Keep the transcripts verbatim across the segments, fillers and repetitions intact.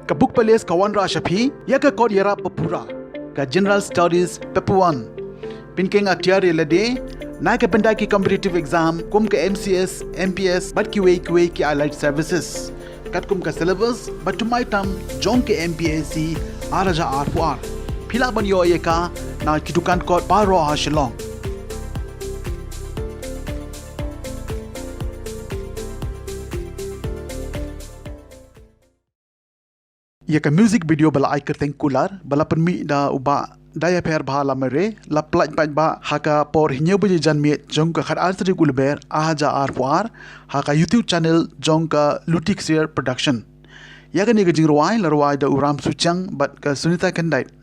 Ka Book Palace ka wanrah sha phi ïa ka kot ïarap ba pura, ka General Studies Paper One. Pynkheiñ atiar ïa lade na ka bynta ki competitive exam kum ka M C S, M P S bad kiwei kiwei ki allied services. Katkum ka syllabus ba thymmai tam jong ka M P S C ar hajar arphew ar. Phi lah ban ïoh ïa ka na ki dukan kot baroh ha Shillong. Ïa ka music video ba la ai kyrteng Kular ba la pynmih da u Bah Dayapher Bha Lamare la pynlait paidbah ha ka por hynñiew baje janmiet jong ka khatar tarik u Lber ar hajar arphew ar ha ka YouTube channel jong ka Luti Ksiar Production. Ïa kane ka jingrwai la rwai da u Ram Suchiang bad ka Sunita Khyndait.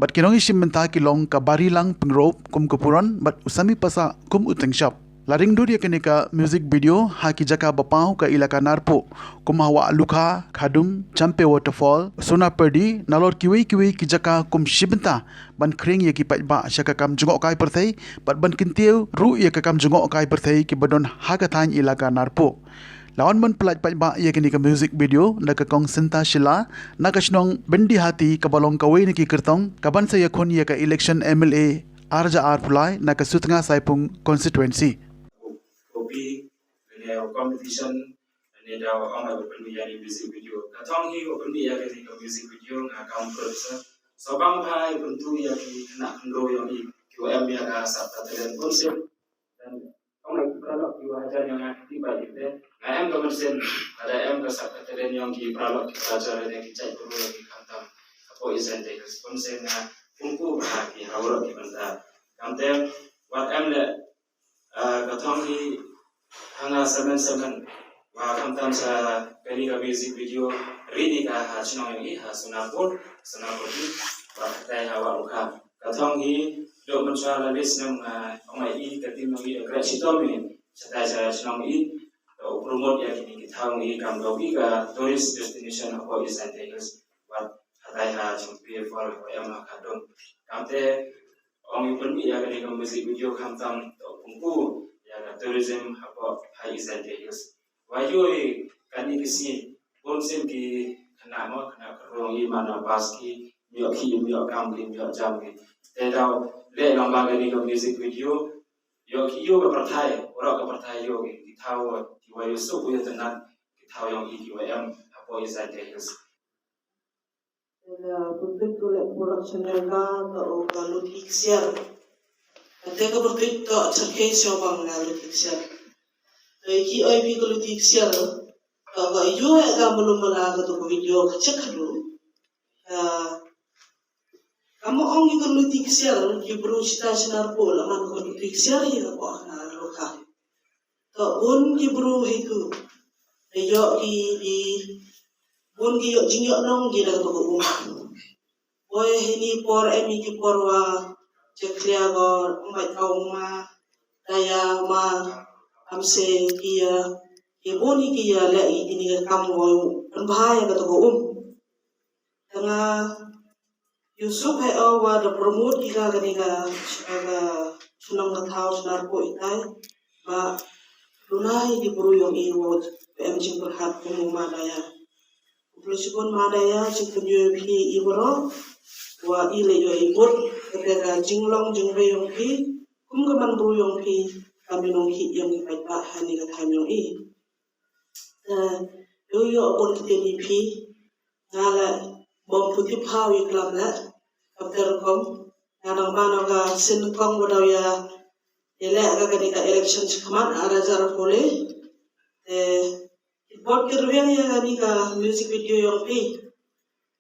Bad ki nongïashim bynta ki long ka Barilang Pyngrope kum ka Puron bad u Sami Passah kum u Tyngshop. La ring dur ïa kane ka music video ha ki jaka ba paw ka ilaka Narpuh kum ha Wahlukha, Khadum, Champe Waterfall, Sonapyrdi, nalor kiwei kiwei ki jaka kum shi bynta ban khring ïa ki paidbah sha ka kam jngohkai pyrthei bad ban kyntiew ruh ïa ka kam jngohkai pyrthei kiba don ha ka thaiñ ilaka Narpuh. La wan ban pynlait paidbah ïa kane ka music video da ka Kong Sinta Shylla na ka shnong Byndihati kaba long kawei na ki kyrtong kaban sa ïakhun ïa ka election M L A ar hajar arphew lai na ka Sutnga Saipung constituency. Copy, lane competition, lane da ong ba pynmih ïa ni music video. Ka thong hi ba pynmih ïa kane ka music video nga kam producer. So bang bha ïa pyntu ïa ki khynnah khyndew ïong i kiwa em ïa ka sap ka talent bun sien. Ong ba ki paralok kiwa hajan ïong nga ki ba ïa te. Nga em ka mynsiem, lada em ka sap ka talent ïong ki paralok kiwa hajan ïa ki jait bru ïa ki khamtam. Hapoh i Zaiñ Tigers bun sien nga pynku bha ki ha waroh ki bynta. Kamte wat em leh, ah, ka thong hi ha nga samen samen. Wa khamtam sa kani ka music video ri ni ka ha chnong i ha Sonapur, Sonapur i, wa katai ha Wahlukha. Ka thong hi dok mynshwa la list nam, ah, ong ai i ka team ong i da kret shitom i, chatai sa chnong i, da u promote ïa kini ki thong i kam dok i ka tourist destination hapoh i Zaiñ Tigers. Wa katai ha Chumpi Fall wa em ha Khadum. Kamte ong i pynmih ïa kani ka music video khamtam to pynku ïa ka tourism hapoh ha i Zaiñ Tigers. Wa ïoh i kani ka sngi bun sien ki khynnah mo khynnah ka rong i mana bas ki ïoh ki ïoh kam ki ïoh jam ki. Te daw leh long ba kani ka music video ïoh ki ïoh ka pyrthai, waroh ka pyrthai ïoh ki, ki thaw kiwa ïoh suk ïoh tynnat, ki thaw ïong i kiwa em hapoh i Zaiñ Tigers. Te ka pyrtuit ko leh production ïa ka, ka o ka Luti Ksiar. Te ka pyrtuit to chyrkhei sio bang ka Luti Ksiar. Te ki oi bi ka Luti Ksiar. Ka ka yu e ka mulu mala ka to ka video ka check ka du. Ka ka mo ong ki ka Luti Ksiar, ki bru chita chinar po la man ka Luti Ksiar hi ka po ha lokha. To bun ki bru hi tu. Te ïoh ki, ki bun ki ïoh jingïoh nong ki da ka to ka um. Boi hini por em i ki por wa che khlia ko mai kau ma daya ma am se ki ya ki bun i ki ya le i kini ka kam ko pynbha ïa ka to ko um. Tanga Yusuf he o wa da promote ki ka kani ka ka chnong ka thaw chnar ko itai ba luna hi ki bru yong i wo em jing pyrkhat ko ma daya. Khublei shibun ma daya, jingpynïoh phi i baroh wa i leh ïoh i bud kata ka jinglong jingwei yong phi kum ka man bru yong phi ka minong hi yong i paidbah ha ni ka thaiñ yong i. Te ïoh ïoh bun kite ni phi nga leh bom puti phaw i klam leh kam ter kom nga nang ma nang ka sin kong wa daw ya i leh ka kani ka election chi khmat ara jar pole. Te Bad ki rwiang ïa kani ka music video yong phi.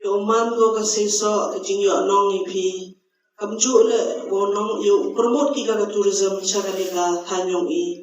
Ïa u man ko ka sei soh ka jingïoh nong i phi. Kam ju le wo nong ïa u promote ki ka ka tourism cha kani ka thaiñ yong i.